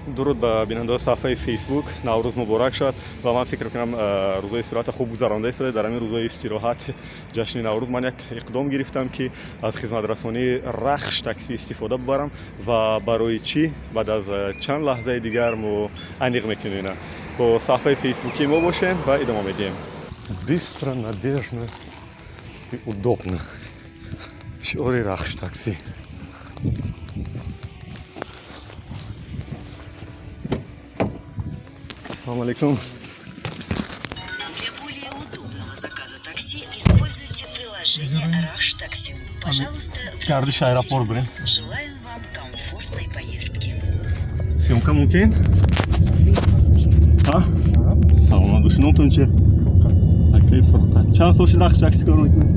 Дуруд ба бинандаҳои саҳифаи Фейсбук. Наврӯз муборак шавад ва ман фикр мекунам, рӯзои истироҳата хуб гузаронда истода. Дар ҳамин рӯзои истироҳат, ҷашни Наврӯз, ман як иқдом гирифтам, ки аз хизматрасонии Рахш таксӣ истифода бибарам. Ва барои чӣ, баъд аз чанд лаҳзаи дигар мо аниқ мекунем. Ина бо саҳифаи фейсбукии мо бошем ва идома медиҳем. Быстро, надежно и удобно — шиори Рахш таксӣ. Ассалому алайкум. Для более удобного заказа такси используйте приложение Рахш Такси. Пожалуйста, Гардиш аэропорт пристегните бирем. ремни. Желаем вам комфортной поездки. Съёмка мумкин? А, саломат бошед. Номтон чи? Акаи Фурқат. Чанд сол шуд, Рахш такси кор мекунед?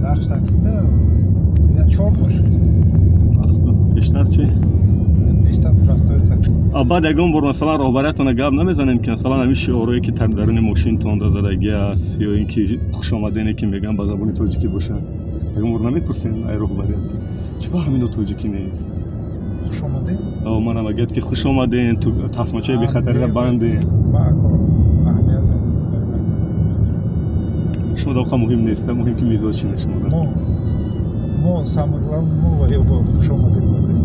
Рахш таксида я 4 моҳ шуд. Пештар чи? Бештар простой такси. А баъд ягон бор, масалан, роҳбариятона гап намезанем, ки масалан ҳамин шиорое, ки дар даруни мошинтон задагӣ аст, ё ин ки хушомадене, ки мегӯям, ба забони тоҷикӣ бошад? Ягон бор намепурсем ай роҳбарият, ки чӣ ба ҳамино тоҷикӣ нест? Хушомадем? Манам агӯяд, ки хуш омаден, тасмачаи бехатариро банден. Ма ако аҳамият накардам. Шумо дар муҳим нест, муҳим ки мизоҷ чи шумо? Мо самое главное, мо ва ё хушомадед мегӯем.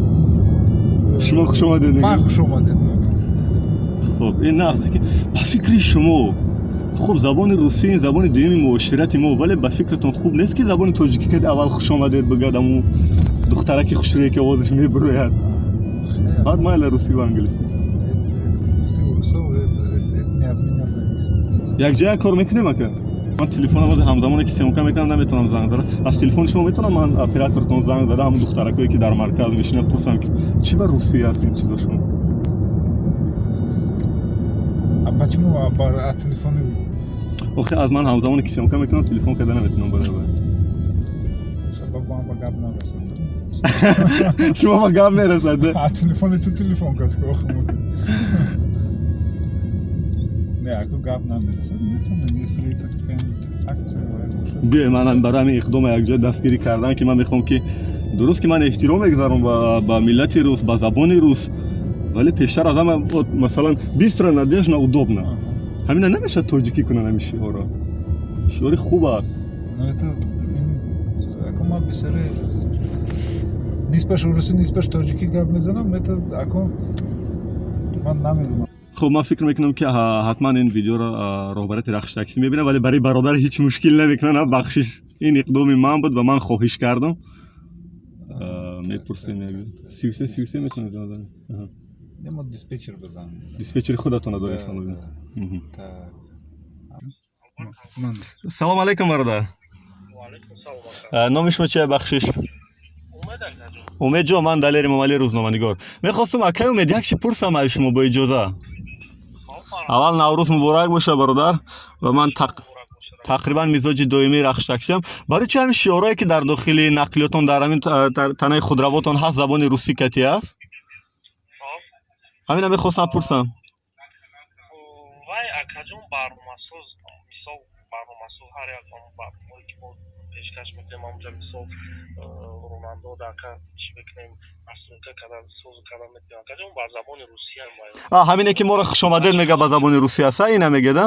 Шумо хушомадед? Ман хушомадед мегӯям. Хуб, ин нағзе, ки ба фикри шумо, хуб, забони русӣ ин забони дуюми муоширати мо, вале ба фикратон хуб нест, ки забони тоҷикӣ ки аввал хушомадед бигӯяд аму духтараки хушрӯе, ки овозаш мебурояд, баъд майла русӣ ва англисӣ? Гуфти урусо, это не от меня зависит. Якҷоя кор мекунем, ака. Ман телефонам ҳамзамоне, ки съёмка мекунам, наметавонам занг зада. Аз телефони шумо метавонам ман оператортон занг зада, ҳамун духтаракое, ки дар марказ мешинанд, пурсам, ки чӣ ба русӣ аст ин чизо шумо? А почему а телефони? Охе, аз ман ҳамзамоне, ки съёмка мекунам, телефон карда наметавонам барои вай. Шаба бо ҳам ба гап нарасад. Шумо ба гап мерасад? А телефони ту телефон кад, охи, не, ако гап намерасад, метавонем, если это какая-нибудь акция вай бошад. Биё, ман барои ҳамин иқдома якҷоя дастгирӣ кардан, ки ман мехоҳам, ки дуруст, ки ман эҳтиром мегузарам ба миллати рус, ба забони рус, вале пештар аз ҳама, вот, масалан, быстро, надежно, удобно, ҳамина намешавад тоҷикӣ кунанд ҳамин шиорро? Шиори хуб аст. Но это ако ман бисёре нисбаш урусӣ, нисбаш тоҷикӣ гап мезанам, это ако ман намедонам. Хуб, ман фикр мекунам, ки ҳатман ин видеоро роҳбарияти Рахш таксӣ мебинам, вале барои бародар ҳеҷ мушкил намекунам. Бахшиш, ин иқдоми ман буд ва ман хоҳиш кардам. Мепурсем, 33 33 метавонед занг? Не, мо диспетчер ба занг мезанем. Диспетчери худатона доред? Да, так. Ман Салом алейкум, бародар. Номи шумо чия, бахшиш? Умедҷон. Ман Далери Момалӣ, рӯзноманигор. Мехостум, акай Умед, як чи пурсам аз шумо бо иҷоза. Аввал Наврӯз муборак боша, бародар. Ва ман тақрибан мизоҷи доимии Рахш таксиам. Барои чи ҳамин шиорое, ки дар дохили нақлиётон, дар ҳамин танаи худравотон ҳаст, забони русӣ кати аст? Ҳамина мехостам пурсам. Вай, акаҷон, барномасоз, мисол, барномасоз ҳар як он барномаое, ки мо пешкаш мекунем, ҳамонҷа, мисол, ронандао дака чӣ мекунем, настройка карда, соз карда метавонем, акаҷон, ба забони русиям вай. А ҳамине, ки моро хушомадед мега, ба забони русӣ аст, ина мегеда?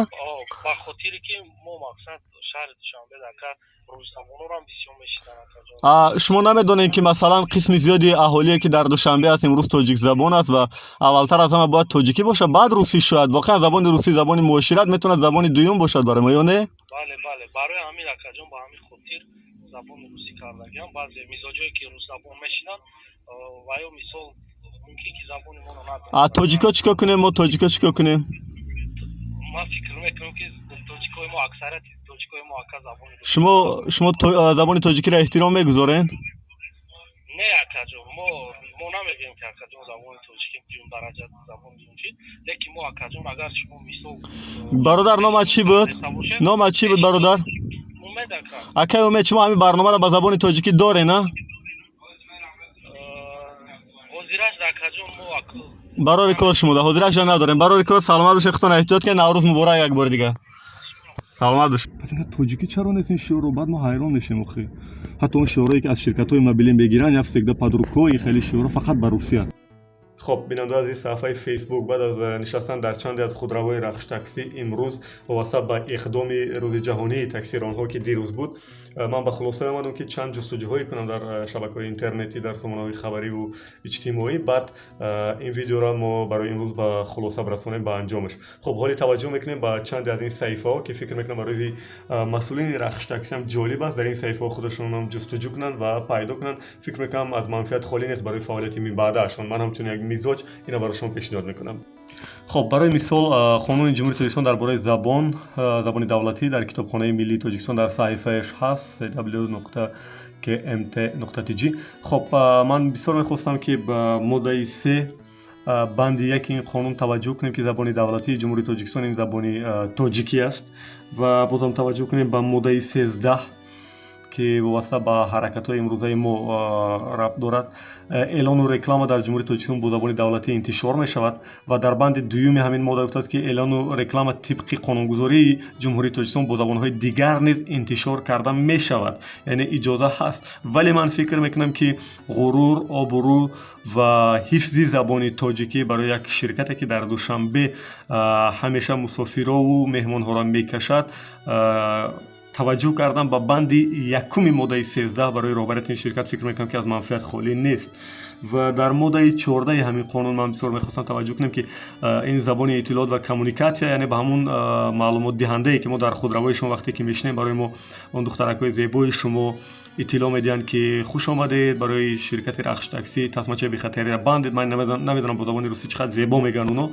Ба хотире ки мо, мақсад, шаҳри Душанбе дака русзабонорам бисёр мешинанд, акаҷон. А шумо намедонед, ки масалан қисми зиёди аҳолие, ки дар Душанбе аст, имрӯз тоҷикзабон аст ва аввалтар аз ҳама бояд тоҷикӣ бошад, баъд русӣ шояд? Воқеан забони русӣ забони муошират метавонад забони дуюм бошад барои мо ё не? Бале, барои ҳамин, акаҷон, ба ҳамин хотир забони русӣ кардагиам. Баъзе мизоҷое, ки русзабон мешинанд, ва ё, мисол, мумкин ки забони моро надонанд. А тоҷико чӣ кор кунем? Мо тоҷико чӣ кор кунем? Ман фикр мекунам, ки тоҷикои мо, аксарияти тоҷикои мо, ака, забони русӣ Шумо забони тоҷикиро эҳтиром мегузоред? Не, акаҷон, мо намегӯем, ки, акаҷон, забони тоҷикӣ дуюм дараҷа, забони дуюм чи, лекин мо, акаҷон, агар шумо, мисол, Бародар, номат чӣ буд? Номат чӣ буд, бародар? Умед, ака. Акай Умед, шумо ҳамин барномаро ба забони тоҷикӣ доред, на? Ҳозираш, акаҷон, мо аку Барори кор. Шумо да ҳозираша надорем. Барори кор, саломат бошед, худтон эҳтиёт кунед. Наврӯз муборак як бори дигар, саломат бош. Тоҷикӣ чаро нест ин шиорро? Баъд мо ҳайрон мешем охи. Ҳатто он шиорое, ки аз ширкатҳои мобилӣ мегиранд, я всегда под рукой, хеле шиорро фақат ба русӣ аст. Хоб, бинандаи азиз саҳифаи Фейсбук, баъд аз нишастан дар чанде аз худравҳои Рахш Таксӣ имрӯз, вобаста ба иқдоми Рӯзи ҷаҳонии таксиронҳо, ки дирӯз буд, ман ба хулосае омадам, ки чанд ҷустуҷӯҳое кунам дар шабакаҳои интернетӣ, дар сомонаҳои хабариву иҷтимоӣ. Баъд ин видеоро мо барои имрӯз ба хулоса бирасонем, ба анҷомаш. Хуб, ҳоле таваҷҷӯҳ мекунем ба чанде аз ин саҳифаҳо, ки фикр мекунам барои масъулини Рахш Таксӣ ҳам ҷолиб аст, дар ин саҳифаҳо худашонам ҷустуҷӯ кунанд ва пайдо кунанд. Фикр мекунам, аз манфиат холӣ нест барои фаъолияти минбаъдаашон. Ман ҳамчун як мизоҷ ина барои шумо пешниҳод мекунам. Хоб, барои мисол, Қонуни Ҷумҳурии Тоҷикистон дар бораи забони давлатӣ дар Китобхонаи миллии Тоҷикистон дар саҳифааш ҳаст, www.kmt.tj. Хоб, ман бисёр мехостам, ки ба моддаи 3, банди 1 ин қонун таваҷҷӯҳ кунем, ки забони давлатии Ҷумҳурии Тоҷикистон ин забони тоҷикӣ аст, ва бозам таваҷҷӯҳ кунем ба моддаи 13, ки вобаста ба ҳаракатҳои имрӯзаи мо рабт дорад. Эълону реклама дар Ҷумҳурии Тоҷикистон бо забони давлатӣ интишор мешавад. Ва дар банди дуюми ҳамин модда гуфтааст, ки эълону реклама тибқи қонунгузории Ҷумҳурии Тоҷикистон бо забонҳои дигар низ интишор карда мешавад, яъне иҷоза ҳаст. Вале ман фикр мекунам, ки ғурур, обрӯ ва ҳифзи забони тоҷикӣ барои як ширкате, ки дар Душанбе ҳамеша мусофирову меҳмонҳоро мекашад, таваҷҷӯҳ кардан ба банди якуми моддаи 13 барои роҳбарияти ин ширкат, фикр мекунам, ки аз манфиат холӣ нест. Ва дар моддаи 14-и ҳамин қонун ман бисёр мехостам таваҷҷӯҳ кунем, ки ин забони иттилоот ва коммуникатсия, яъне ба ҳамун маълумотдиҳандае, ки мо дар худравои шумо вақте ки мешинем, барои мо он духтаракҳои зебои шумо иттилоъ медиҳанд, ки хуш омадед барои ширкати Рахш Таксӣ, тасмачаи бехатариро бандед. Ман намедонам, бо забони русӣ чӣ қадр зебо мегӯянд оно.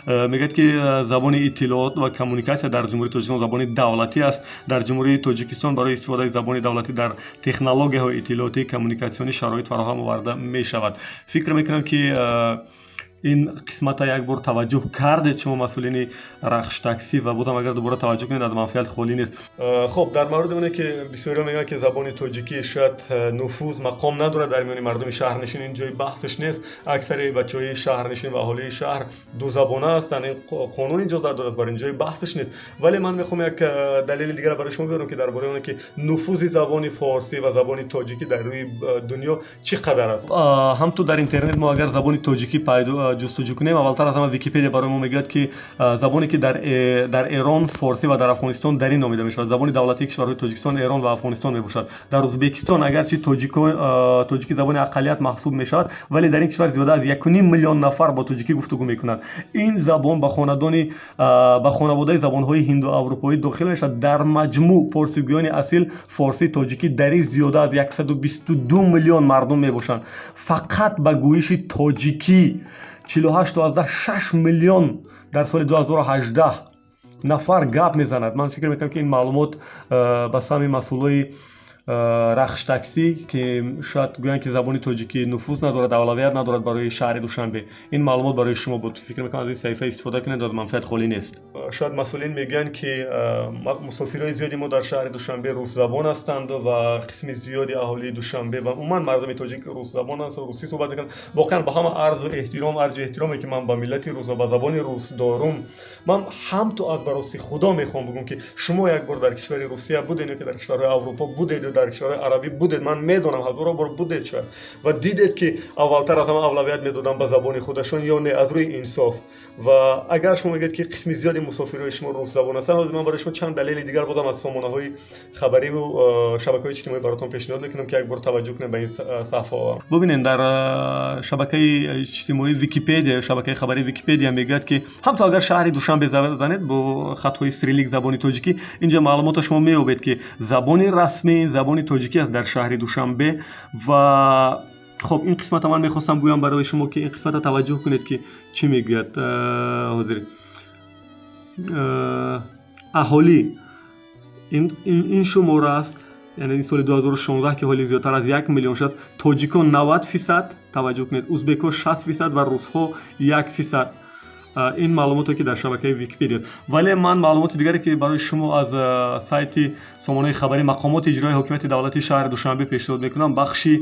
Мегӯяд, ки забони иттилоот ва коммуникатсия дар Ҷумҳурии Тоҷикистон забони давлатӣ аст. Дар Ҷумҳурии Тоҷикистон барои истифодаи забони давлатӣ дар технологияҳои иттилоотӣ коммуникатсионӣ шароит фароҳам оварда мешавад. Фикр мекунам, ки ин қисмата як бор таваҷҷӯҳ кардед шумо, масъулини Рахш Таксӣ, ва будам агар дубора таваҷҷӯҳ кунед, аз манфиат холӣ нест. Хоб, дар мавриди оне, ки бисёриҳо мегӯянд, ки забони тоҷикӣ шояд нуфуз, мақом надорад дар миёни мардуми шаҳрнишин, ин ҷои баҳсаш нест. Аксари бачаҳои шаҳрнишин ва аҳолии шаҳр дузабона ҳастанд, ин қонун иҷозат додааст, бар ин ҷои баҳсаш нест. Вале ман мехоҳам як далели дигара барои шумо биёрам, ки дар бораи оне, ки нуфузи забони форсӣ ва забони тоҷикӣ дар рӯи дунё чӣ қадар аст. Ҳамту дар интернет мо агар забони тоҷикӣ пайдо ҷустуҷӯ кунем, аввалтар аз ҳама Википедия барои мо мегӯяд, ки забоне, ки дар Эрон форсӣ ва дар Афғонистон дарӣ номида мешавад, забони давлатии кишварҳои Тоҷикистон, Эрон ва Афғонистон мебошад. Дар Ӯзбекистон агарчи тоҷикӣ забони ақаллият маҳсуб мешавад, вале дар ин кишвар зиёда аз 1,5 миллион нафар бо тоҷикӣ гуфтугӯ мекунанд. Ин забон ба хонадони ба хонаводаи забонҳои ҳинду-аврупоӣ дохил мешавад. Дар маҷмӯъ порсигӯёни асил форсӣ, тоҷикӣ, дарӣ зиёда аз 122 миллион мардум мебошанд. Фақат ба гӯиши тоҷикӣ 48,6 миллион дар соли 2018 нафар гап мезанад. Ман фикр мекунам, ки ин маълумот ба самъи масъулои Рахш Таксӣ, ки шояд гӯянд, ки забони тоҷикӣ нуфуз надорад, авлавият надорад барои шаҳри Душанбе, ин маълумот барои шумо буд. Фикр мекунам, аз ин саҳифа истифода кунед, аз манфиат холӣ нест. Шояд масъулин мегӯянд, ки мусофирои зиёди мо дар шаҳри Душанбе русзабон ҳастанд ва қисми зиёди аҳолии Душанбе ва умуман мардуми тоҷик русзабон аст, русӣ суҳбат мекунанд. Воқеан, ба ҳама арзу эҳтиром, арҷи эҳтироме, ки ман ба миллати рус ва ба забони рус дорум, ман ҳамту аз бароси Худо мехоҳам бигӯм, ки шумо як бор дар кишвари Русия будед ё ки дар кишварҳои Аврупо будед ё дар кишварҳои арабӣ будед, ман медонам, ҳазорҳо бор будед шояд, ва дидед, ки аввалтар аз ҳама авлавият медоданд ба забони худашон ё не, аз рӯи инсоф. Ва агар шумо мегӯед, ки қисми зиёди мусофирои шумо русзабон ҳастанд, ман барои шумо чанд далели дигар бозам аз сомонаҳои хабариву шабакаҳои иҷтимоӣ баротон пешниҳод мекунам, ки як бор таваҷҷӯҳ кунед ба ин саҳифаҳо. Бубинед, дар шабакаи иҷтимоии Википедия, шабакаи хабарии Википедия мегӯяд, ки ҳамто агар шаҳри Душанбе занед бо хатҳои сириллик забони тоҷикӣ, инҷа маълумота шумо меёбед, ки забони расмӣ забони тоҷикӣ аст дар шаҳри Душанбе. Ва хоб, ин қисмата ман мехостам гӯям барои шумо, ки ин қисмата таваҷҷӯҳ кунед, ки чӣ мегӯяд ҳозир. Аҳолӣ ин шумора аст, яъне ин соли 2016, ки ҳоли зиёдтар аз 1 миллион шудааст. Тоҷикон 90%, таваҷҷӯҳ кунед, узбекҳо 60% ва русҳо 1%. Ин маълумоте, ки дар шабакаи Википедия аст. Вале ман маълумоти дигаре, ки барои шумо аз сайти сомонаи хабарии мақомоти иҷроии ҳокимияти давлатии шаҳри Душанбе пешниҳод мекунам, бахши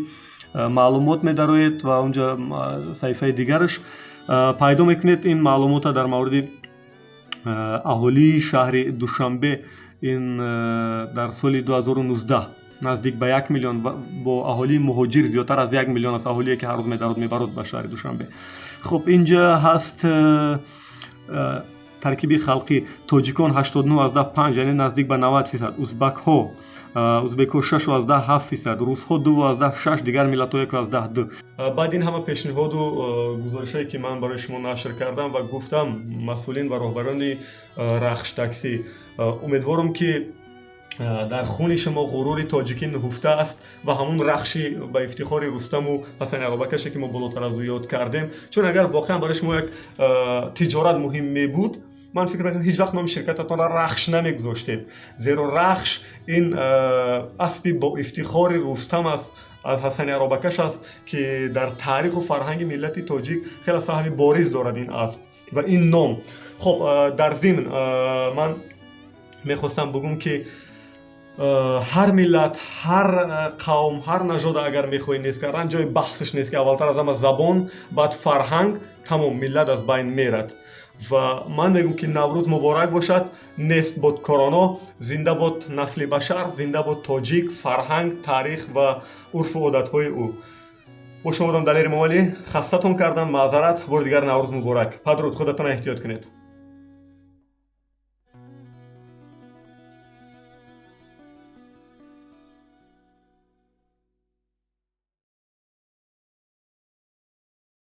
маълумот медароед ва онҷа саҳифаи дигараш пайдо мекунед ин маълумота дар мавриди аҳолии шаҳри Душанбе. Ин дар соли 2019. Наздик ба 1 миллион, бо аҳолии муҳоҷир зиёдтар аз 1 миллион аст аҳолие, ки ҳар рӯз медарод, мебарод ба шаҳри Душанбе. Хуб, инҷа ҳаст таркиби халқӣ: тоҷикон 89,5, яъне наздик ба 90%, узбекҳо 6,7%, русҳо 2,6, дигар миллатҳо 1,2. Баъд ин ҳама пешниҳоду гузоришҳое, ки ман барои шумо нашр кардам ва гуфтам, масъулин ва роҳбарони Рахш Таксӣ, умедворам, ки дар хуни шумо ғурури тоҷикӣ нуҳуфта аст ва ҳамун рахши ба ифтихори Рустаму Ҳасани Аробакаше, ки мо болотар аз ӯ ёд кардем. Чун агар воқеан барои шумо як тиҷорат муҳим мебуд, ман фикр мекунам, ҳеҷ вақт номи ширкататонро Рахш намегузоштед, зеро Рахш ин аспи бо ифтихори Рустам аст, аз Ҳасани Аробакаш аст, ки дар таъриху фарҳанги миллати тоҷик хеле саҳми бориз дорад ин асп ва ин ном. Хуб, дар зимн ман мехостам бигӯм, ки ҳар миллат, ҳар қавм, ҳар нажода агар мехоҳӣ нест кардан, ҷои баҳсаш нест, ки аввалтар аз ҳама забон, баъд фарҳанг, тамом, миллат аз байн мерад. Ва ман мегӯм, ки Наврӯз муборак бошад, нест бод короно, зинда бод насли башар, зинда бод тоҷик, фарҳанг, таърих ва урфу одатҳои ӯ. Бо шумо будам Далери Момалӣ. Хастатон кардам, маъзарат. Бори дигар Наврӯз муборак. Падруд, худатон эҳтиёт кунед.